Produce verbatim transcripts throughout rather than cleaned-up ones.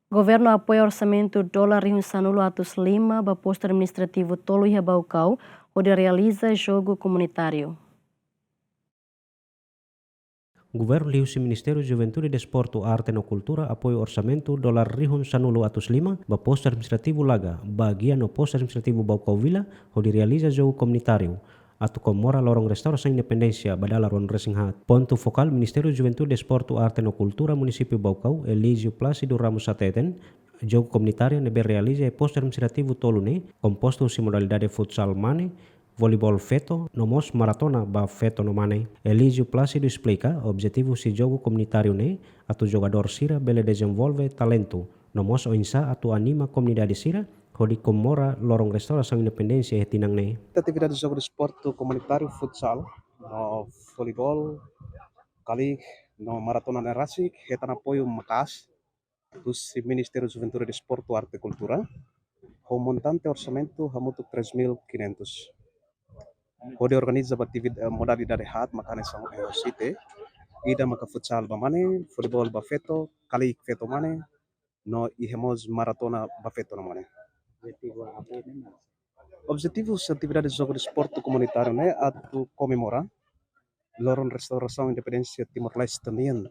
Governu apoia orsamentu dolar rihun sanulu atus lima ba postu administrativu tolu iha Baucau, hodi realiza jogu komunitáriu. Governu liuhusi Ministériu Juventude, Desportu, Arte no Kultura apoia orsamentu dolar rihun sanulu atus lima ba postu administrativu Laga, Baguia no postu administrativu Baucau Vila, hodi realiza jogu komunitáriu atu komemora loron restaurasaun independénsia ba dala ruanulu-resin-haat. Pontu fokál Ministériu Juventude, Desportu, Arte no Kultura Munisípiu Baucau, Elísio Plácido Ramos hateten, jogu komunitáriu ne'ebé realiza iha postu administrativu tolu ne'e kompostu husi modalidade futsal mane, voleibol feto, no mós maratona ba feto no mane. Elísio Plácido esplika, objetivu husi jogu komunitáriu ne'e atu jogadór sira bele dezenvolve talentu, no mós oinsá atu anima komunidade sira hodi komemora loron restaurasaun independénsia iha tinan ne'e. Atividade jogu desportu komunitáriu futsal, no voleibol, kalik, no maratona ne'e rasik hetan apoiu maka'as husi Ministériu Juventude, Desportu, Arte, Kultura, ho montante orsamentu hamutuk três mil e quinhentos. Hodi organiza ba ativid-, eh, modalidade haat maka hanesan, eh, site, ida maka futsal ba mane, voleibol ba feto, kalik feto mane, no iha mós maratona ba feto no mane. Objetivu husi atividade jogu desportu komunitáriu ne'e atu komemora loron restaurasaun independénsia Timor-Leste nian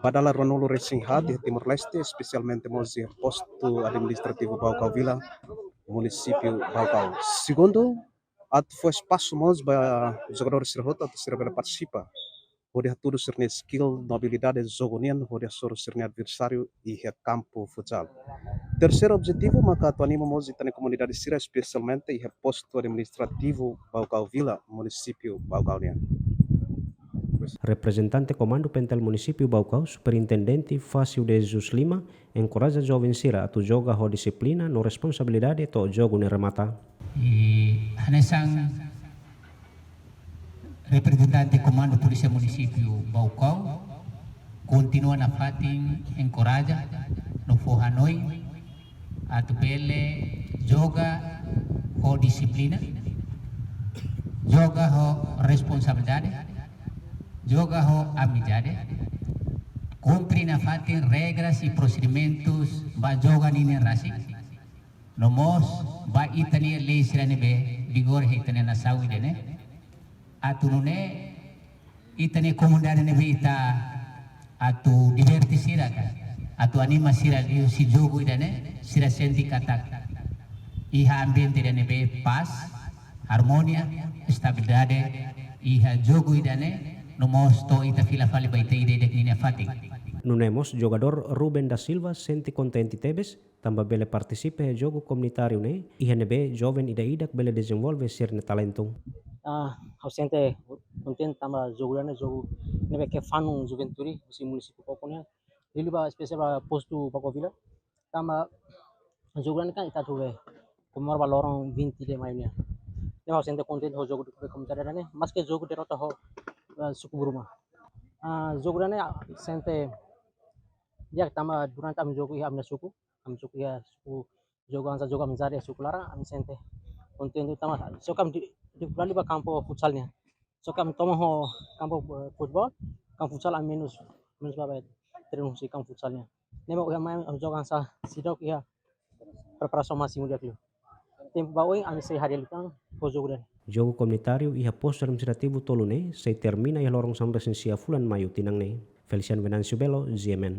ba dala ruanulu-resin-haat iha Timor-Leste, espesialmente mós iha postu administrativu Baucau Vila, munisípiu Baucau. Segundu, atu fó espasu mós ba jogadór sira hotu atu sira bele partisipa hodi hatudu sira-nia skill no abilidade jogu nian hodi hasoru sira-nia adversáriu iha kampu futsal. Terseiru objetivu maka atu anima mós ita-nia komunidade sira, espesialmente iha postu administrativu Baucau Vila, munisípiu Baucau nian. Reprezentante Komandu Pentel Munisípiu Baucau, Superintendente Fácio de Jesus Lima, enkoraja joven sira atu joga ho dixiplina no responsabilidade to'o jogu ne'e remata. I hanesan reprezentante Komandu Polísia Munisípiu Baucau, kontinua nafatin enkoraja no fó hanoin atu bele joga ho dixiplina, joga ho responsabilidade, joga ho amizade, kumpre nafatin regras i prosedimentus ba joga ninia rasik, no mós ba ita-nia lei sira ne'ebé vigora iha ita-nia nasaun ida-ne'e. Atu nune'e ita-nia komunidade ne'ebé ita atu diverte sira ka, atu anima sira liuhusi jogu ida-ne'e, sira sente katak iha ambiente ida ne'ebé pás, armonia, estabilidade iha jogu ida-ne'e, no mós to'o ita fila fali ba ita ida-idak ninia fatin. Nune'e mós jogadór Ruben da Silva sente kontente tebes tanba bele partisipa iha jogu komunitáriu ne'e, iha ne'ebé joven ida-idak bele dezenvolve sira-nia talentu. Ah, ha'u sente kontente tanba jogu ida-ne'e jogu ne'ebé ke fanun juventude husi munisípiu Baucau nian. Liuliu ba espesiál ba postu Baucau Vila. Tanba jogu ida-ne'e kan ita atu be komemora ba loron vinte de Maio nian. Ne'e ha'u sente kontente ho jogu be komunitáriu ida-ne'e, maske jogu derrota ho, eh, suku Buruma. Ah, jogu ida-ne'e sente di'ak tanba durante ami jogu iha ami-nia suku, ami jogu iha suku, jogu hanesan jogu amizade iha suku laran, ami sente kontente tanba só ke ami di, di kembali ba kampu futsal nian. Só ke ami toman ho kampu, eh, futebol, kampu futsal ami menus, menus ba, ba treinu husi kampu futsal nian. Ne'ebé ohin mai ami jogu hanesan seidauk iha preparasaun másimu di'ak liu. Tempu ba oin ami sei hadeer liután ho jogu ida-ne'e. Jogu komunitáriu iha postu administrativu tolu ne'e sei termina iha loron sanulu-resin-sia fulan Maiu tinan ne'e. Feliciano Venâncio Belo, G M N.